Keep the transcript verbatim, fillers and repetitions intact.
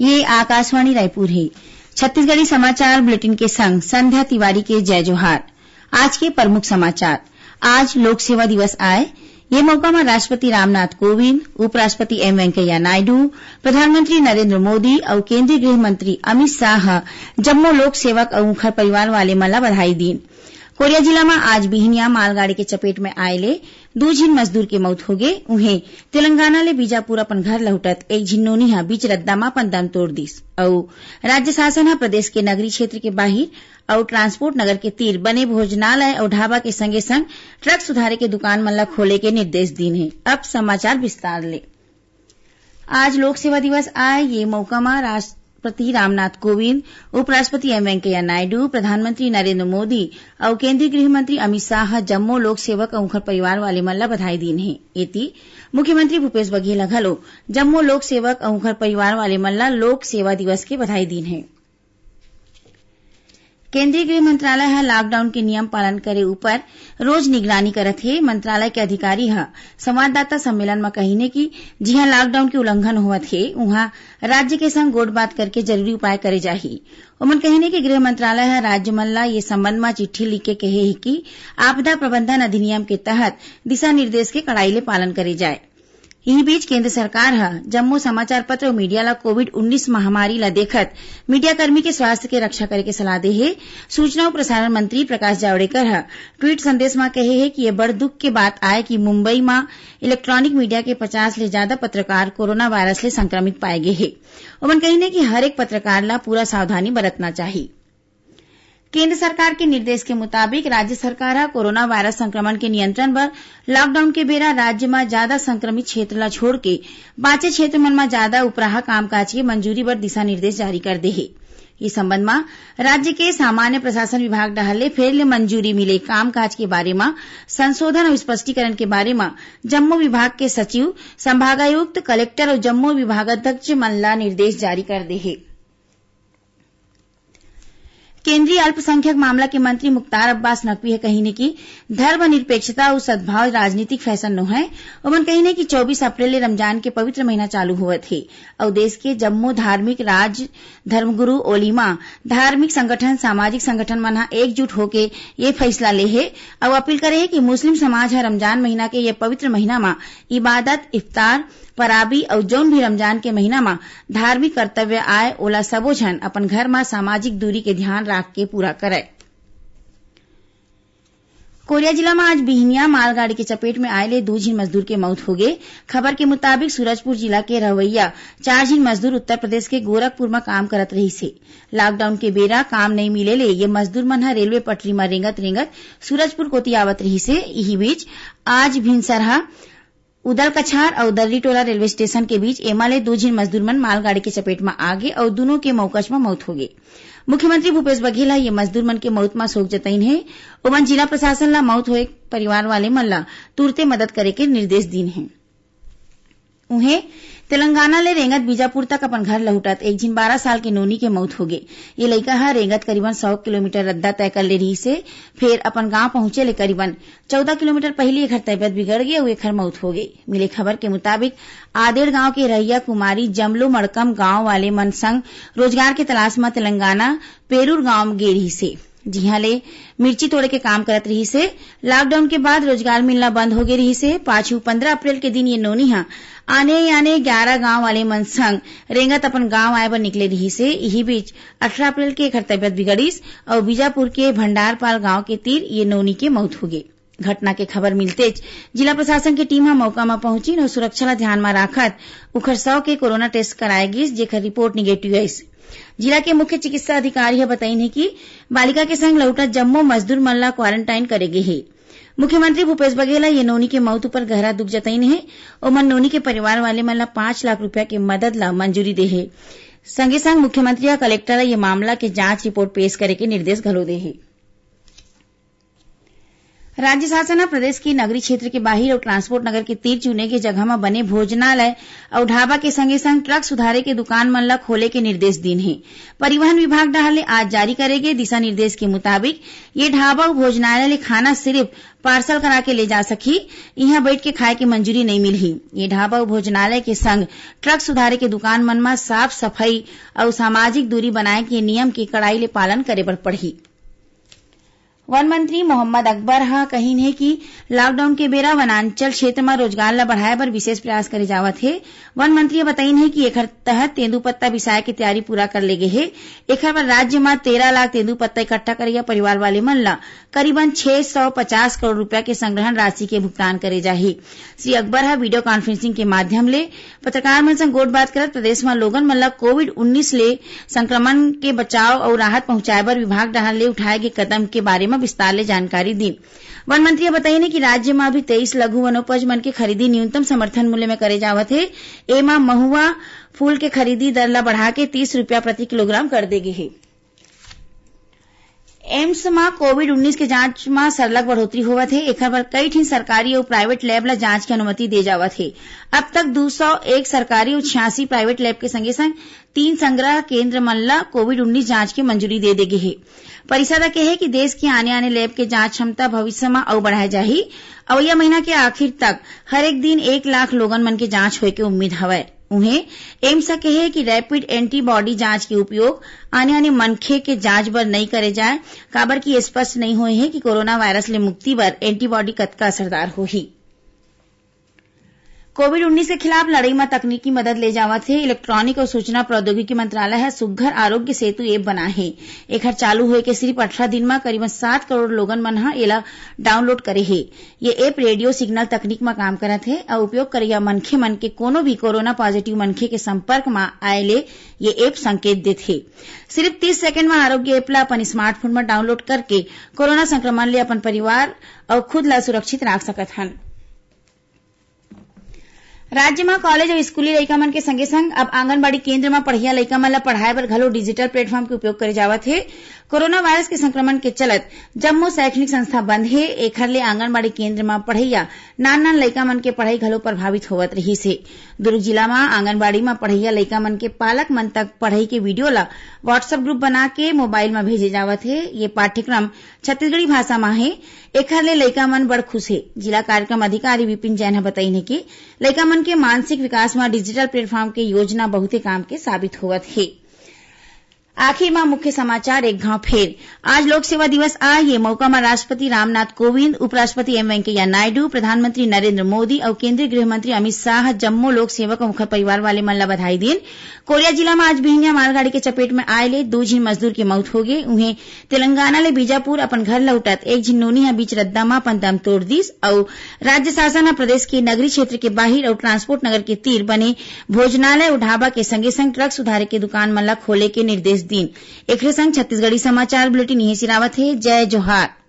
ये आकाशवाणी रायपुर हे। छत्तीसगढ़ी समाचार बुलेटिन के संग संध्या तिवारी के जय जोहार। आज के प्रमुख समाचार। आज लोक सेवा दिवस आय, ये मौका म राष्ट्रपति रामनाथ कोविंद, उपराष्ट्रपति एम वेंकैया नायडू, प्रधानमंत्री नरेंद्र मोदी अउ केंद्रीय गृह मंत्री अमित शाह ह जम्मो लोक सेवक अउ उंखर परिवार वाले मन ला बधाई दीन। कोरिया जिला म आज बिहनिया मालगाड़ी के चपेट में आए ले दू झिन मजदूर के मउत होगे। उहें, तेलंगाना ले बीजापुर अपन घर लहुटत एक झिन नोनी ह बीच रद्दा म अपन दम तोड़ दिस। अउ राज्य शासन ह प्रदेश के नगरीय क्षेत्र के बाहिर अउ ट्रांसपोर्ट नगर के तीर बने भोजनालय अउ ढाबा के संगे संग ट्रक सुधारे के दुकान मन ल खोले के निर्देश दीन हे। अब समाचार विस्तार ले। आज लोक सेवा दिवस आय, ये मौका म राष्ट्रपति रामनाथ कोविंद, उपराष्ट्रपति एम वेंकैया नायडू, प्रधानमंत्री नरेंद्र मोदी अउ केंद्रीय गृह मंत्री अमित शाह ह जम्मो लोक सेवक अउ उंखर परिवार वाले मन ल बधाई दीन हे। एती, मुख्यमंत्री भूपेश बघेल ह घलो जम्मो लोक सेवक अउ उंखर परिवार वाले मन ल लोक सेवा दिवस के बधाई दीन हे। केंद्रीय गृह मंत्रालय ह लॉकडाउन के नियम पालन करे ऊपर रोज निगरानी करत हे। मंत्रालय के अधिकारी ह संवाददाता सम्मेलन म कहिने कि जिहां लॉकडाउन के उल्लंघन होवत हे, उहां राज्य के संग गोठ बात करके जरूरी उपाय करे जाही। ओमन कहिने कि गृह मंत्रालय ह राज्य मन ल ये संबंध म चिट्ठी लिख के कहे हे कि आपदा प्रबंधन अधिनियम के तहत दिशा निर्देश के कड़ाई ले पालन करे जाए। इही बीच, केंद्र सरकार ह जम्मो समाचार पत्र अउ मीडिया ल कोविड उन्नीस महामारी ल देखत मीडिया कर्मी के स्वास्थ्य के रक्षा करे के सलाह दे हे। सूचना अउ प्रसारण मंत्री प्रकाश जावड़ेकर ह ट्वीट संदेश म कहे हे कि ये बड़ दुख के बात आय कि मुंबई म इलेक्ट्रॉनिक मीडिया के पचास ले जादा पत्रकार कोरोना वायरस ले संक्रमित पाए गे हे। ओमन कहिन हे कि हर एक पत्रकार ल पूरा सावधानी बरतना चाही। केंद्र सरकार के निर्देश के मुताबिक राज्य सरकार ह कोरोना वायरस संक्रमण के नियंत्रण बर लॉकडाउन के बेरा राज्य म जादा संक्रमित क्षेत्र ल छोड़ के बांचे क्षेत्र मन म जादा उपराहा कामकाज के मंजूरी बर दिशा निर्देश जारी कर दे हे। ये संबंध म राज्य के सामान्य प्रशासन विभाग डहार ले फेर ले मंजूरी मिले कामकाज के बारे म संशोधन अउ स्पष्टीकरण के बारे म जम्मो विभाग के सचिव, संभागायुक्त, कलेक्टर अउ जम्मो विभागाध्यक्ष मन ल निर्देश जारी कर दे हे। केंद्रीय अल्पसंख्यक मामला के मंत्री मुख्तार अब्बास नकवी ह कहिन हे कि धर्मनिरपेक्षता अउ सद्भाव राजनीतिक फैशन नोहय। ओमन कहिन हे कि चौबीस अप्रैल ले रमजान के पवित्र महीना चालू होवत हे अउ देश के जम्मो धार्मिक राज, धर्मगुरु, ओलिमा, धार्मिक संगठन, सामाजिक संगठन मन ह एकजुट होके ये फैसला ले हे अउ अपील करे हे कि मुस्लिम समाज ह रमजान महीना के ये पवित्र महीना म इबादत, इफ्तार, पराबी अउ जउन भी रमजान के महीना म धार्मिक कर्तव्य आय, ओला सबो झन अपन घर म सामाजिक दूरी के ध्यान राख के पूरा करय। कोरिया जिला म आज बिहनिया मालगाड़ी के चपेट में आए ले दू झिन मजदूर के मउत होगे। खबर के मुताबिक, सूरजपुर जिला के रहवइया चार झिन मजदूर उत्तर प्रदेश के गोरखपुर म काम करत रहिस हे। लॉकडाउन के बेरा काम नइ मिले ले ये मजदूर मन ह रेलवे पटरी म रेंगत रेंगत सूरजपुर कोति आवत रहिस हे। इही बीच, आज भिनसरहा उदलकछार अउ दर्रीटोला रेलवे स्टेशन के बीच एमा ले दू झिन मजदूर मन मालगाड़ी के चपेट म आ गे अउ दूनों के मउकच म मउत होगे। मुख्यमंत्री भूपेश बघेल ह ये मजदूर मन के मउत म शोक जतइन हे। ओमन जिला प्रशासन ल मउत होए परिवार वाले मन ल तुरते मदद करे के निर्देश दीन हे। उहें, तेलंगाना ले रेंगत बीजापुर तक अपन घर लहुटत एक झिन बारह साल के नोनी के मउत होगे। ये लइका ह रेंगत करीबन सौ किलोमीटर रद्दा तय कर ले रिहिस हे, फेर अपन गांव पहुंचे ले करीबन चौदह किलोमीटर पहिली एखर तबीयत बिगड़ गे अउ एखर मउत होगे। मिले खबर के मुताबिक, आदेड़ गांव के रहइया कुमारी जमलो मड़कम गांव वाले मन संग रोजगार के तलाश म तेलंगाना पेरूर गांव गे रिहिस हे, जिहां ले मिर्ची तोड़े के काम करत रिहिस हे। लॉकडाउन के बाद रोजगार मिलना बंद होगे रिहिस हे। पाछू पंद्रह अप्रैल के दिन ये नोनी ह आने-आने ग्यारह गांव वाले मन संग रेंगत अपन गांव आए बर निकले रिहिस हे। इही बीच अठारह अप्रैल के एखर तबीयत बिगड़िस अउ बीजापुर के भंडारपाल गांव के तीर ये नोनी के मउत होगे। घटना के खबर मिलतेच जिला प्रशासन के टीम ह मउका म पहुंचिन अउ सुरक्षा ल ध्यान म राखत उखर शव के कोरोना टेस्ट कराए गिस, जेखर रिपोर्ट निगेटिव आइस। जिला के मुख्य चिकित्सा अधिकारी ह बताइन हे कि बालिका के संग लहुटत जम्मो मजदूर मन ल क्वारंटाइन करे गे हे। मुख्यमंत्री भूपेश बघेल ह ये नोनी के मउत उपर गहरा दुख जतइन हे। ओमन नोनी के परिवार वाले मन ल पांच लाख रूपिया के मदद ल मंजूरी दे हे। संगे संग मुख्यमंत्री ह कलेक्टर ल ये मामला के जांच रिपोर्ट पेश करे के निर्देश घलो दे हे। राज्य शासन ह प्रदेश के नगरीय क्षेत्र के बाहिर अउ ट्रांसपोर्ट नगर के तीर चुने के जगह म बने भोजनालय अउ ढाबा के संगे संग ट्रक सुधारे के दुकान मन ल खोले के निर्देश दीन हे। परिवहन विभाग डहार ले आज जारी करे गे दिशा निर्देश के मुताबिक ये ढाबा अउ भोजनालय ले खाना सिरिफ पार्सल करा के ले जा सकही। इहां बइठ के खाए के मंजूरी नइ मिलही। ये ढाबा अउ भोजनालय के संग ट्रक सुधारे के दुकान मन म साफ सफई अउ सामाजिक दूरी बनाए के नियम के कड़ाई ले पालन करे बर पड़ही। वन मंत्री मोहम्मद अकबर ह कहिन हे कि लॉकडाउन के बेरा वनांचल क्षेत्र म रोजगार ल बढ़ाए बर विशेष प्रयास करे जावत हे। वन मंत्री ह बताइन हे कि एखर तहत तेंदूपत्ता बिसाए के तैयारी पूरा कर ले गे हे। एखर बर राज्य म तेरह लाख तेंदूपत्ता इकट्ठा करइया परिवार वाले मन ल करीबन छह सौ पचास करोड़ रुपया के संग्रहण राशि के भुगतान करे जाही। श्री अकबर ह वीडियो कॉन्फ्रेंसिंग के माध्यम ले पत्रकार मन संग गोठबात करत प्रदेश म लोगन मन ल कोविड उन्नीस ले संक्रमण के बचाव अउ राहत पहुंचाए बर विभाग डहार ले उठाए गे कदम के बारे म विस्तार ले जानकारी दीन। वन मंत्री ह बताइन कि राज्य म अभी तेईस लघु वनोपज मन के खरीदी न्यूनतम समर्थन मूल्य म करे जावत हे। एमा महुआ फूल के खरीदी दर ल बढ़ा के तीस रुपया प्रति किलोग्राम कर दे गे हे। एम्स म कोविड उन्नीस के जांच म सरलग बढ़ोतरी होवत हे। एखर बर कई ठिन सरकारी अउ प्राइवेट लैब ल जांच के अनुमति दे जावत हे। अब तक दू सौ एक सरकारी अउ छियासी प्राइवेट लैब के संगे संग तीन संग्रह केंद्र मन ल कोविड उन्नीस जांच के मंजूरी दे दे गे हे। परिषद ह कहे कि देश के आने-आने लैब के जांच क्षमता भविष्य म अउ बढ़ाए जाही। अवइया महीना के आखिर तक हर एक दिन एक लाख लोगन मन के जांच होए के उम्मीद हवय। उहें, एम्स ह कहे कि रैपिड एंटीबॉडी जांच के उपयोग आने-आने मनखे के जांच बर नइ करे जाए, काबर कि ये स्पष्ट नइ होए हे कि कोरोना वायरस ले मुक्ति बर एंटीबॉडी कतका असरदार होही। कोविड उन्नीस के खिलाफ लड़ई म तकनीकी मदद ले जावत हे। इलेक्ट्रॉनिक अउ सूचना प्रौद्योगिकी मंत्रालय ह सुघ्घर आरोग्य सेतु ऐप बनाए हे। एखर चालू होए के सिरिफ अठारह दिन म करीबन सात करोड़ लोगन मन ह एला डाउनलोड करे हे। ये ऐप रेडियो सिग्नल तकनीक म काम करत हे अउ उपयोग करइया मनखे मन के कोनो भी कोरोना पॉजिटिव मनखे के संपर्क म आए ले ये ऐप संकेत देथे। सिरिफ तीस सेकंड म आरोग्य ऐप ल अपन स्मार्टफोन म डाउनलोड करके कोरोना संक्रमण ले अपन परिवार अउ खुद ल सुरक्षित राख सकत हन। राज्य म कॉलेज अउ स्कूली लइका मन के संगे संग अब आंगनबाड़ी केंद्र म पढ़इया लइका मन ल पढ़ाए बर घलो डिजिटल प्लेटफॉर्म के उपयोग करे जावत हे। कोरोना वायरस के संक्रमण के चलत जम्मो शैक्षणिक संस्था बंद हे। एखर ले आंगनबाड़ी केंद्र म पढ़इया नान-नान लइका मन के पढ़ई घलो प्रभावित होवत रिहिस हे। दुर्ग जिला म आंगनबाड़ी म पढ़इया लइका मन के पालक मन तक पढ़ई के वीडियो ल WhatsApp ग्रुप बना के मोबाइल म भेजे जावत हे। ये पाठ्यक्रम छत्तीसगढ़ी भाषा म हे। एखर ले लइका मन बड़ खुश हे। जिला कार्यक्रम अधिकारी विपिन जैन ह बताइन हे कि लइका मन के मानसिक विकास म डिजिटल प्लेटफॉर्म के योजना बहुते काम के साबित होवत हे। आखिर म मुख्य समाचार एक घांव फेर। आज लोक सेवा दिवस आय, ये मउका म राष्ट्रपति रामनाथ कोविंद, उपराष्ट्रपति एम वेंकैया नायडू, प्रधानमंत्री नरेंद्र मोदी अउ केंद्रीय गृह मंत्री अमित शाह ह जम्मो लोक सेवक अउ ओखर परिवार वाले मन ल बधाई दीन। कोरिया जिला म आज बिहनिया मालगाड़ी के चपेट म आय ले दू झिन मजदूर के मउत होगे। उहें, तेलंगाना ले बीजापुर अपन घर लहुटत एक झिन नोनी ह बीच रद्दा म अपन दम तोड़ दीस अउ राज्य शासन ह प्रदेश के नगरीय क्षेत्र के बाहिर अउ ट्रांसपोर्ट नगर के तीर बने भोजनालय अउ ढाबा के संगे संग ट्रक सुधारे के दुकान मन ल खोले के निर्देश दीन। एखरे संग छत्तीसगढ़ी समाचार बुलेटिन इहें सिरावत हे। जय जोहार।